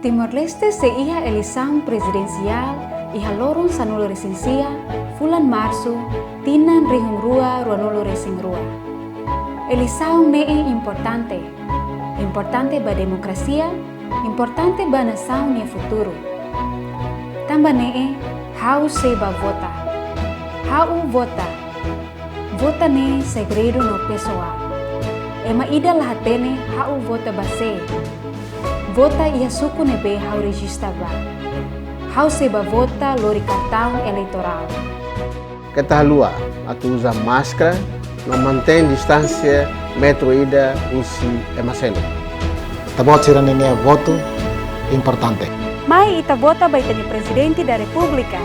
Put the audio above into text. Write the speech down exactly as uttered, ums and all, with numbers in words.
Timor-Leste sei iha eleisaun prezidensiál iha loron sanulu-resin-sia, fulan Marsu, tinan rihun rua ruanulu-resin-rua. Eleisaun ne'e importante. Importante ba demokrasia, importante ba nasaun nia futuru. Tanba ne'e, ha'u sei bá vota. Ha'u vota. Vota ne'e segredu no pesoál. Ema ida la hatene ha'u vota ba sé. Vota iha suku ne'ebé ha'u rejista ba. Ha'u sei bá vota lori kartaun eleitorál. Keta haluha atu uza máskara no mantein distánsia metru ida husi ema seluk. Ita-boot sira-nia votu importante. Mai ita vota ba ita-nia Prezidente da Repúblika.